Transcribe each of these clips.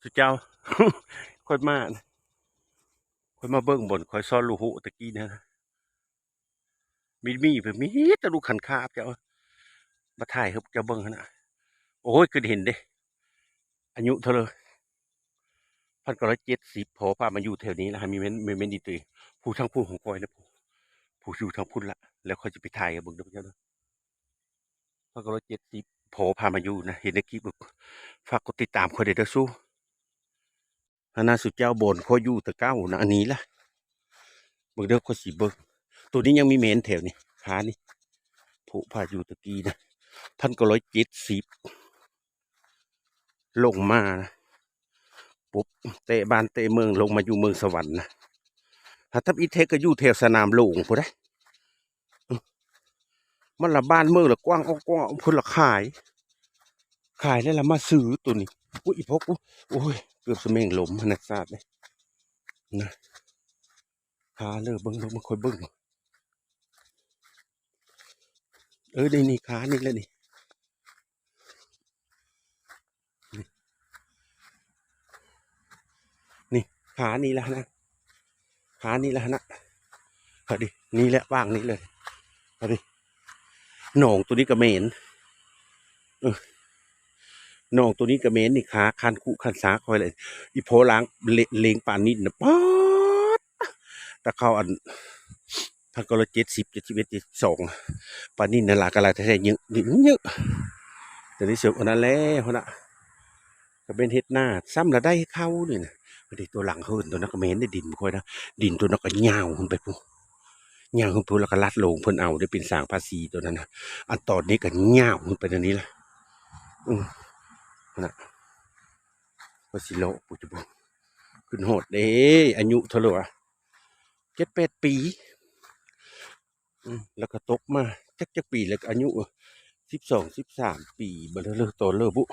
ທຸເຈົ້າ ຂ້ອຍມາ ຂ້ອຍມາເບິ່ງບ່ອນຂ້ອຍຊ້ອນລູກໂຮຕະກີ້ນະ ມີ ມີ ມີແຕ່ລູກຂັນຄາບ ເຈົ້າ ມາຖ່າຍໃຫ້ເຈົ້າເບິ່ງຫັ້ນນະ. ໂອ້ຍ ຄືເຫັນເດ້ ອາຍຸເທົ່າເລີຍ ພັນເກົ້າຮ້ອຍເຈັດສິບ ພໍ່ພາມາຢູ່ແຖວນີ້ລະ ມີແມ່ນ ແມ່ນ ແມ່ນອີ່ຕຸຍ ຜູ້ທາງຜູ້ຂອງຂ້ອຍນະ ຜູ້ ຜູ້ຢູ່ທາງພຸ້ນລະ ແລ້ວຂ້ອຍຈະໄປຖ່າຍໃຫ້ເບິ່ງເດີເຈົ້າເດີ. ພັນເກົ້າຮ້ອຍເຈັດສິບ ພໍ່ພາມາຢູ່ນະ ເຫັນໃນຄລິບ ຝາກກົດຕິດຕາມຂ້ອຍແດ່ເດີຊູ. ຫັ້ນນະ ສຸເຈົ້າ ບ່ອນຂ້ອຍຢູ່ແຕ່ເກົ່ານະ ອັນນີ້ລະ ເບິ່ງເດີ ຂ້ອຍຊິເບິ່ງ ໂຕນີ້ຍັງມີແມ່ນແຖວນີ້ ຄານີ້ ໂພະພາຢູ່ຕະກີ້ນະ ພັນເກົ້າຮ້ອຍເຈັດສິບ ລົງມານະ ປຸບ ແຕະບ້ານແຕະເມືອງ ລົງມາຢູ່ເມືອງສະຫວັນນະ ຫາທຳອິດແທ້ກໍຢູ່ແຖວສະໜາມຫຼວງພຸ້ນເດ້. ມັນລະບ້ານເມືອງລະກວ້າງອອກ ກວ້າງອອກ ເພິ່ນລະຂາຍ ຂາຍແລ້ວລະມາຊື້ໂຕນີ້. ອຸ້ຍ ອີ່ພວກ ອຸ ໂອ້ຍ ເກືອບສະແໝງລົ້ມຫັ້ນນະ ຊາດເດ້ນະ. ຄາເລີ ເບິ່ງ ເບິ່ງ ເບິ່ງ ຂ້ອຍເບິ່ງ ເອີ ນີ້ ນີ້ ຄານີ້ແຫຼະນີ້. ນີ້ ນີ້ ຄານີ້ລະນະ ຄານີ້ລະນະ ພໍດີ ນີ້ແຫຼະ ວາງນີ້ເລີຍ ພໍດີ. ໜອງໂຕນີ້ກະແມ່ນ ເອີ ໜອງໂຕນີ້ກະແມ່ນ ນີ້ ຄາຄັນຄຸຄັນສາຂ້ອຍເລີຍ ອີ່ພໍ່ລ້າງ ເລ- ເລງປານິນນະ ປາດ ຕາເຂົ້າອັນ ພັນເກົ້າຮ້ອຍເຈັດສິບ ເຈັດສິບເອັດ ເຈັດສິບສອງ ປານິນນະ ຫຼາຍກະຫຼາຍແທ້ໆ ເຍອະ ເຍອະ ແຕ່ນີ້ເສີບອັນນັ້ນແຫຼະ ພຸ້ນນະ ກະແມ່ນເຮັດນາ ຊ້ຳລະໄດ້ເຂົ້ານີ້ນະ. ເດ ໂຕຫຼັງເຮືອນໂຕນັ້ນກະແມ່ນເດ ດິນຂ້ອຍນະ ດິນໂຕນັ້ນກະຍາວຂຶ້ນໄປພຸ້ນ ຍາວຂຶ້ນພຸ້ນ ລະກະລັດໂລງເພິ່ນເອົາເດ ເປັນສາງພາສີໂຕນັ້ນນະ. ອັນຕອນນີ້ກະຍາວຂຶ້ນໄປແນວນີ້ລະ ອື ຫັ້ນນະ ວ່າຊິເລາະພຸ້ນ ຈະບໍ່ ຂຶ້ນຮອດເດ້ ອາຍຸເທົ່າໃດວະ ເຈັດແປດປີ ອືມ ແລ້ວກໍຕົກມາ ຈັກ ຈັກປີແລ້ວ ອາຍຸສິບສອງ ສິບສາມປີ ບໍ່ເລີ ເລີ ຕອນເລີບຸ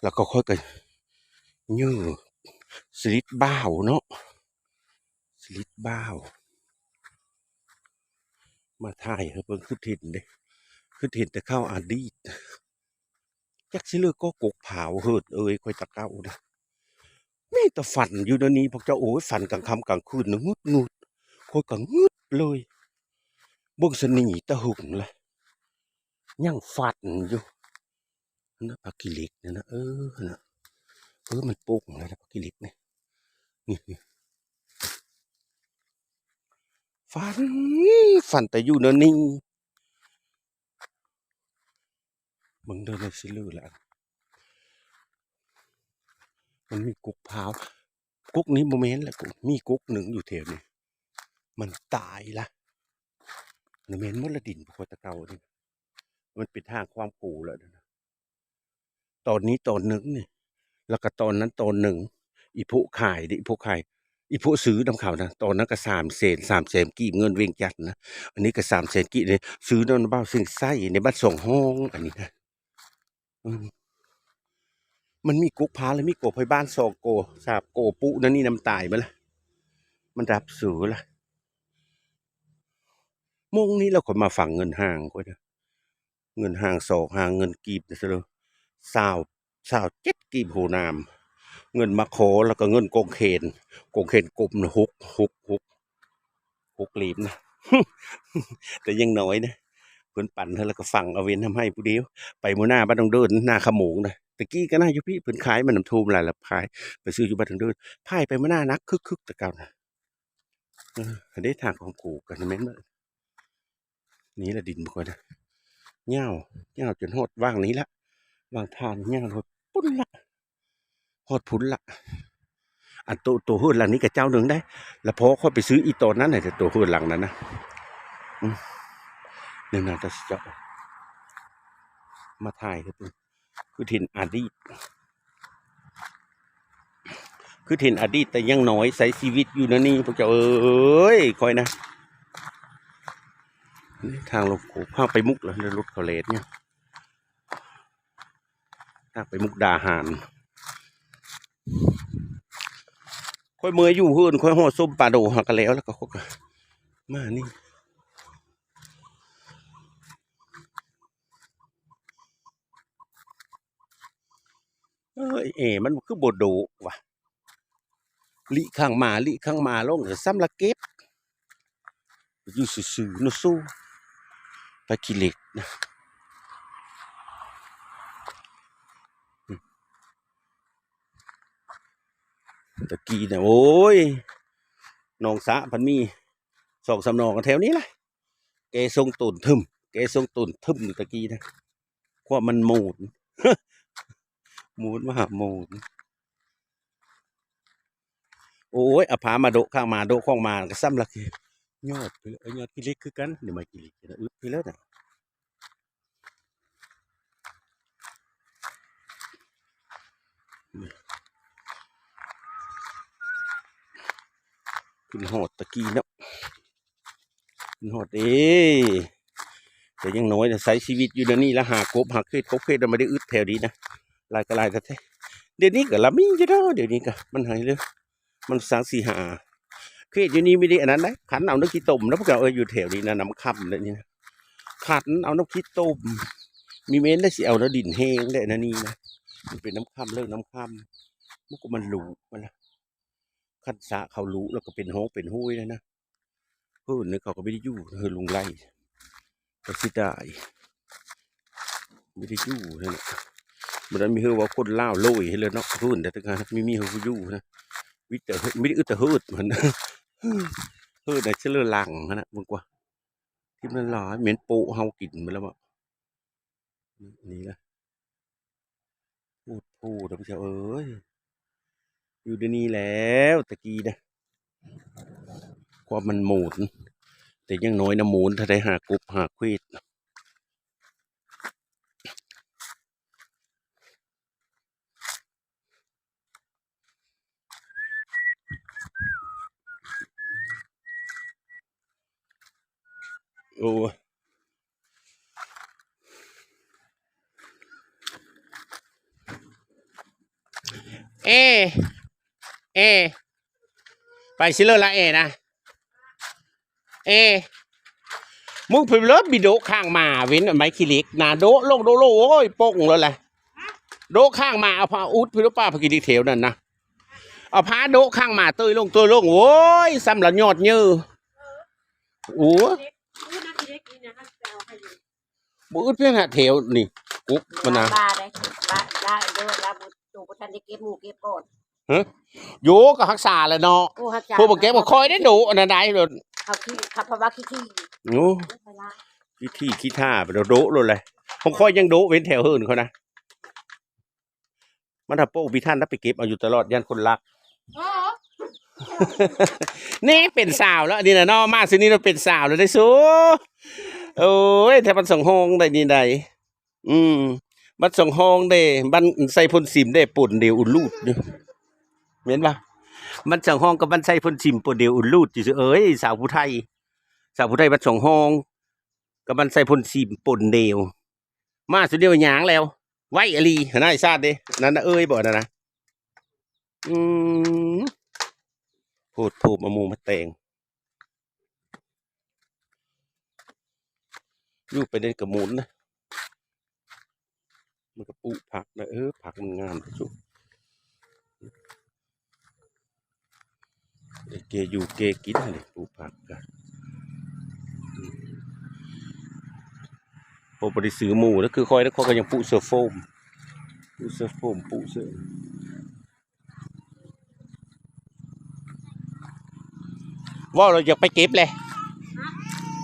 ແລ້ວກໍຂ້ອຍກໍ ເຍື ສະລິດບ່າວເນາະ ສະລິດບ່າວ ມາຖ່າຍໃຫ້ເບິ່ງ ຄືເຫັນເດ້ ຄືເຫັນແຕ່ຂ່າວອະດີດ. ຈັກຊິເລີກໍກົກພ້າວເຮີດເອີຍ ຂ້ອຍຕະເກົ່ານະ ມີແຕ່ຝັນຢູ່ແນວນີ້ພວກເຈົ້າເອີຍ ຝັນກາງຄ່ຳກາງຄືນນະ ງຶດງຶດ ຂ້ອຍກໍງຶດເລີຍ ເບິ່ງຊະນີ້ຕະຫຶງລະ ຍັງຝັນຢູ່ ຫັ້ນນະ ຜັກຂີ້ເຫຼັກນັ້ນນະ ເອີ ຫັ້ນນະ ເອີ ມັນໂປ່ງແລ້ວນະ ຜັກຂີ້ເຫຼັກນີ້ ນີ້ ຝັນ ຝັນແຕ່ຢູ່ແນວນີ້. ເບິ່ງເດີ ໃນຊິເລີລະ ມັນມີກົກພ້າວ ກົກນີ້ບໍ່ແມ່ນລະ ກົກ ມີກົກໜຶ່ງຢູ່ແຖວນີ້ ມັນຕາຍລະ ມັນແມ່ນໝົດລະ ດິນພວກຂ້ອຍແຕ່ເກົ່ານີ້ ມັນເປັນທາງຄວາມໂກລະ ຕອນນີ້ຕອນໜຶ່ງນີ້ ແລ້ວກະຕອນນັ້ນຕອນໜຶ່ງ ອີ່ໂພະຂາຍເດ ອີ່ໂພະຂາຍ ອີ່ໂພະຊື້ນຳເຂົານະ ຕອນນັ້ນກະສາມແສນ ສາມແສນກີບ ເງິນວຽງຈັນນະ ອັນນີ້ກະສາມແສນກີບເດ ຊື້ນຳບ່າວເສັງໄຊໃນບ້ານສອງຫ້ອງ ອັນນີ້ນະ ອືມ ມັນມີກົກພ້າວ ແລະ ມີກົກໄຟບ້ານສອງກໍ ສາມກໍ ປຸນະນີ້ນຳຕາຍໝົດລະ ມັນດັບສູລະ ໂມງນີ້ລະ ຂ້ອຍມາຟັງເງິນຫ້າງຂ້ອຍນະ ເງິນຫ້າງສອກ ຫ້າງເງິນກີບ ຊາວ ຊາວເຈັດກີບໂຫນາມ ເງິນມາຂໍ ແລ້ວກໍເງິນກອງແຂນ ກອງແຂນກົມນະ ຫົກ ຫົກ ຫົກ ຫົກເຫຼັ້ມນະ ແຕ່ຍັງນ້ອຍນະ ເພິ່ນປັນໃຫ້ ແລ້ວກໍຝັງເອົາເວັນທຳໃຫ້ຜູ້ດຽວ ໄປມື້ໜ້າບ້ານດອງເດີນ ນາຂະໂມງນະ ແຕ່ກີ້ກໍນາຢູ່ພີ້ ເພິ່ນຂາຍມານ້ຳຖ້ວມຫຼາຍລະຂາຍ ໄປຊື້ຢູ່ບ້ານດອງເດີນ ພາຍໄປມື້ໜ້າໜັກຄຶກໆ ແຕ່ເກົ່ານະ ເອີ ເດ້ ທາງຂອງກູກໍແມ່ນ ນີ້ລະດິນບໍ່ຄ່ອຍນະ ຍາວ ຍາວຈົນຮອດຫວ່າງນີ້ລະ ຫວ່າງທ່ານີ້ຍາວຮອດພຸ້ນລະ ຮອດພຸ້ນລະ ອັນໂຕ ໂຕເຮືອນຫຼັງນີ້ກະເຈົ້າໜຶ່ງໄດ໋ ລະພໍຂ້ອຍໄປຊື້ອີ່ຕອນນັ້ນໃຫ້ ໂຕເຮືອນຫຼັງນັ້ນນະ ອືມ ແນວນັ້ນຕາຊິເຈົ້າ ມາຖ່າຍໃຫ້ເບິ່ງ ຄືເຫັນອະດີດ ຄືເຫັນອະດີດແຕ່ຍັງນ້ອຍ ໃຊ້ຊີວິດຢູ່ແນວນີ້ ພວກເຈົ້າເອີຍ ຂ້ອຍນະ ທາງລົງໂຂງ ທາງໄປມຸກລະ ລົດເຂົາແລ່ນຢູ່ ທາງໄປມຸກດາຫານ ຂ້ອຍເມື່ອຍຢູ່ເຮືອນ ຂ້ອຍຫໍ່ສົ້ມປາໂດ ຫາກະແລ້ວ ແລ້ວກໍຂ້ອຍກໍມານີ້. ເອີຍ ແອມັນຄືບໍ່ໂດະວະ ລິຂ້າງໝາ ລິຂ້າງໝາລົງ ແລ້ວຊ້ຳລະເກັບ ຢູ່ຊື່ໆເນາະ ຊູ ປາຂີ້ເຫຼັກນະ. ຕະກີ້ນະ ໂອ້ຍ ໜອງສະພັນມີສອງສາມໜອງແຖວນີ້ລະ ແກຊົງໂຕນທຶ້ມ ແກຊົງໂຕນທຶ້ມ ຕະກີ້ນະ ຄວາມມັນໂມນ ໂມນມະຫາໂມນ. ໂອ້ຍ ເອົາພາມາໂດະຂ້າງໝາ ໂດະຂ້າງໝາກໍຊ້ຳລະ ຍອດ ຍອດຂີ້ເຫຼັກຄືກັນ ນີ້ໄມ້ຂີ້ເຫຼັກ ອຶດໄປແລ້ວນະ. ຂຶ້ນຮອດຕະກີ້ເນາະ ຂຶ້ນຮອດເດ້ ແຕ່ຍັງນ້ອຍນະ ໃຊ້ຊີວິດຢູ່ແນວນີ້ລະ ຫາກົບຫາເຂດ ກົບເຂດນະ ບໍ່ໄດ້ອຶດແຖວນີ້ນະ ຫຼາຍກໍຫຼາຍແທ້ໆ. ດຽວນີ້ກໍລະມີຢູ່ດອກ ດຽວນີ້ກໍມັນໃຫ້ເລີຍ ມັນສ້າງສີຫາ ເຂດຢູ່ນີ້ມີແຕ່ອັນນັ້ນໃດ໋ ຂັນເອົານ້ຳຂີ້ຕົມນະ ພວກເຈົ້າເອີຍ ຢູ່ແຖວນີ້ນະ ນ້ຳຄຳເດ້ນີ້ນະ ຂັນເອົານ້ຳຂີ້ຕົມ ມີແມ່ນໄດ້ຊິເອົາແນວດິນແຫ້ງໄດ້ ອັນນີ້ນະ ມັນເປັນນ້ຳຄຳເລີກນ້ຳຄຳ ມັນກໍມັນຫຼຸມັນລະ ຄັນສະເຂົາຫຼຸແລ້ວກໍເປັນຮ່ອງເປັນຫ້ວຍແລ້ວນະ. ເຮີ້ນນີ້ເຂົາກໍບໍ່ໄດ້ຢູ່ ເຮີ້ນລຸງໄລ ກໍເສຍດາຍ ບໍ່ໄດ້ຢູ່ຫັ້ນນະ. ບໍ່ໄດ້ມີເຮີ້ນວ່າຄົນລາວໂລຍໃຫ້ເລີຍເນາະ ເຮີ້ນແຕ່ກະມີ ມີເຮີ້ນຢູ່ນະ ມີແຕ່ ມີແຕ່ອຶດແຕ່ເຮີດມັນ ເຮີ້ນໃນເຊເລີຫຼັງຫັ້ນນະ ເບິ່ງກວ່າ ທີ່ມັນຫຼາຍ ແມ່ນໂປະເຮົາກິນໝົດແລ້ວບໍ ນີ້ລະ. ໂອ້ໂຫ ທ່ານຜູ້ຊົມເອີຍ ຢູ່ໃນນີ້ແລ້ວ ຕະກີ້ນະ ຄວາມມັນໂມນ ແຕ່ຍັງນ້ອຍນະ ໂມນ ຖ້າໄດ້ຫາກົບຫາເຂດ. ໂອ້ ເອ ເອ ໄປຊິເລີລະເອນະ. ເອ ມຶງໄປເລີບີໂດະຂ້າງໝາເວັນໄມ້ຂີ້ເຫຼັກນະ ໂດະລົງໂດະລົງ ໂອ້ຍ ໂປ່ງໂລດແຫຼະ ໂດະຂ້າງໝາ ເອົາຜ້າອຸດໄປໂລດ ປ້າ ຜ້າຂີ້ເຫຼັກແຖວນັ້ນນະ ເອົາຜ້າໂດະຂ້າງໝາເຕີຍລົງເຕີຍລົງ ໂອ້ຍ ຊ້ຳລະຍອດເຍີ ໂອ້ຍ ບໍ່ອຶດເພຍນະແຖວນີ້ ກຸກມັນນະ ລາ ລາ ລາ ລາ ໂຕບໍ່ທັນໄດ້ເກັບ ໝູ່ເກັບກ່ອນ ຮະ ໂຍ ກໍຮັກສາແຫຼະເນາະ ໂອ້ ຮັກສາ ພວກບໍ່ເກັບກໍຄ່ອຍໄດ້ໂດະອັນນັ້ນໄດ້ໂລດ ເຂົາຂີ້ ເຂົາ ເພາະວ່າຂີ້ຖີ່ ໂອ້ ຂີ້ຖີ່ຂີ້ຖ້າໄປໂດະໂລດແຫຼະ ຂອງຂ້ອຍຍັງໂດະເວັ້ນແຖວເຮືອນຂ້ອຍນະ ມັນຖ້າໂປ້ງພິທັນນະ ໄປເກັບເອົາຢູ່ຕະຫຼອດ ຢ້ານຄົນລັກ ເອີ ນີ້ເປັນສາວແລ້ວ ອັນນີ້ນະເນາະ ມາຊື່ນີ້ເນາະ ເປັນສາວແລ້ວເດ້ຊູ ໂອ້ຍ ແຖວບ້ານສອງຫ້ອງໄດ໋ນີ້ໄດ໋ ອືມ ບ້ານສອງຫ້ອງເດ້ ບ້ານໄຊພົນສິມເດ້ ປົນດຽວອຸນລູດຢູ່ ແມ່ນບໍ່? ບ້ານສອງຫ້ອງກັບບ້ານໄຊພົນສິມປົນດຽວອຸນລູດຢູ່ ເອີຍ ສາວຜູ້ໄທ ສາວຜູ້ໄທບ້ານສອງຫ້ອງກັບບ້ານໄຊພົນສິມປົນດຽວ ມາສຸດດຽວຍ່າງແລ້ວ ໄວອີ່ຫຼີ ຫັ້ນນາ ໄອ້ຊາດເດ້ ນັ້ນນະ ເອີຍ ບໍ່ ນັ້ນນະ ອືມ ໂພດໂພ ມາມຸງມາແຕ່ງ ຢູ່ໄປເດ້ກະໝູນນະ ມັນກະປູກຜັກນະ ເອີ ຜັກມັນງາມສຸດ ເກຢູ່ເກກິນຫັ້ນເດ ປູກຜັກກະ ອືມ ໂອ້ ບໍ່ໄດ້ຊື້ໝູ່ເດີ ຄືຂ້ອຍເດີ ຂ້ອຍກະຍັງປູກເສືອໂຟມ ປູກເສືອໂຟມ ປູກເສືອ ເວົ້າແລ້ວຢາກໄປເກັບແຫຼະ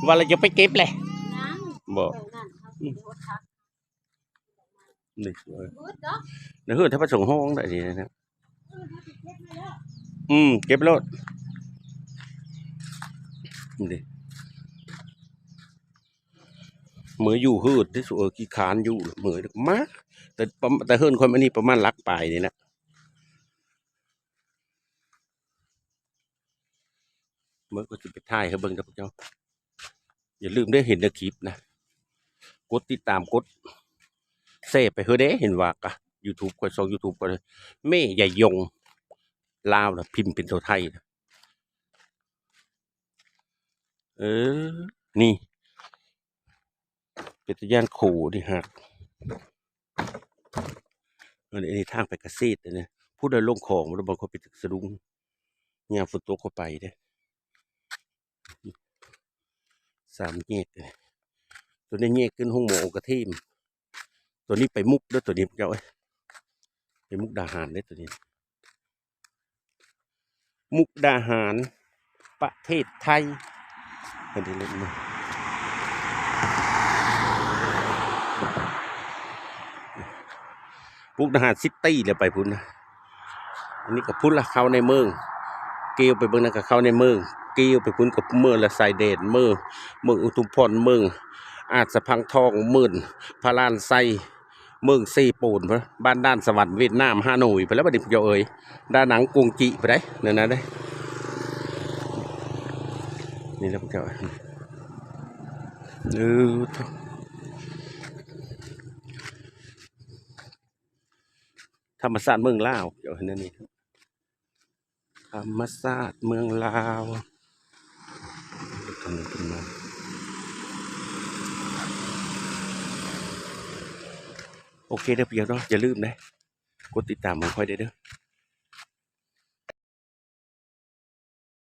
ເວົ້າແລ້ວຢາກໄປເກັບແຫຼະ ຍັງ ບໍ່ ເອີ ນັ້ນ ເຮົາຊິໄປຫົດຜັກ ນີ້ ເບິດເນາະ ໃນເຮືອນຖ້າປະສົງຫ້ອງໄດ້ນີ້ນະ ອືມ ເກັບໂລດ ນີ້ ເມື່ອຢູ່ເຮືອນເດ້ ເອີ ຂີ້ຄ້ານຢູ່ ເມື່ອຍ ມາ ແຕ່ ແຕ່ເຮືອນຂ້ອຍມານີ້ປະມານຫຼັກປາຍນີ້ແຫຼະ ເບິ່ງ ຂ້ອຍຊິໄປຖ່າຍໃຫ້ເບິ່ງເດີພວກເຈົ້າ ຢ່າລືມເດີ ເຫັນໃນຄລິບນະ ກົດຕິດຕາມ ກົດແຊໄປເຮີເດ້ ເຫັນວ່າກະຢູທູບຂ້ອຍ ຊ່ອງຢູທູບຂ້ອຍ ແມ່ໃຫຍ່ຢົງ ລາວນະ ພິມເປັນໂຕໄທນະ ເອີ ນີ້ ເປັນຕາຢ້ານໂຄນີ້ຫາກ ອັນນີ້ ອັນນີ້ທາງໄປກະເສດເດ້ ພຸ້ນລະລົງຂອງ ບໍ່ໄດ້ ບໍ່ຄ່ອຍໄປຕຶກສະດຸ້ງ ຍາມຝົນຕົກກໍໄປເດ້. ສາມແຍກ ໂຕນີ້ແຍກຂຶ້ນໂຮງໝໍອົງກະເທມ ໂຕນີ້ໄປມຸກເດີ ໂຕນີ້ພວກເຈົ້າເອີຍ ໄປມຸກດາຫານເດ້ ໂຕນີ້ ມຸກດາຫານ ປະເທດໄທ ເພິ່ນໄດ້ລົງມາ ມຸກດາຫານຊິຕີແລ້ວໄປພຸ້ນນະ. ອັນນີ້ກໍພຸ້ນລະ ເຂົ້າໃນເມືອງ ກ່ຽວໄປເບິ່ງນັ້ນກໍເຂົ້າໃນເມືອງ ກ່ຽວໄປພຸ້ນກໍເມືອງລະຊາຍແດນ ເມືອງ ເມືອງອຸທຸມພອນ ເມືອງອາດສະພັງທອງ ເມືອງພະລານໄຊ ເມືອງເຊໂປນ ບ້ານດ່ານສະຫວັນ ຫວຽດນາມ ຮ່າໂນ້ຍ ໄປແລ້ວບັດນີ້ພວກເຈົ້າເອີຍ ດານັງ ກວງຈີ ໄປໄດ້ນັ້ນນະເດ້. ນີ້ແຫຼະພວກເຈົ້າ ເອີ ທຳມະຊາດເມືອງລາວ ເຈົ້າເຫັນແນວນີ້ ທຳມະຊາດເມືອງລາວ ໂອເຄເດີ ພວກເຈົ້າເນາະ ຢ່າລືມເດີ ກົດຕິດຕາມຂອງຂ້ອຍໄດ້ເດີ.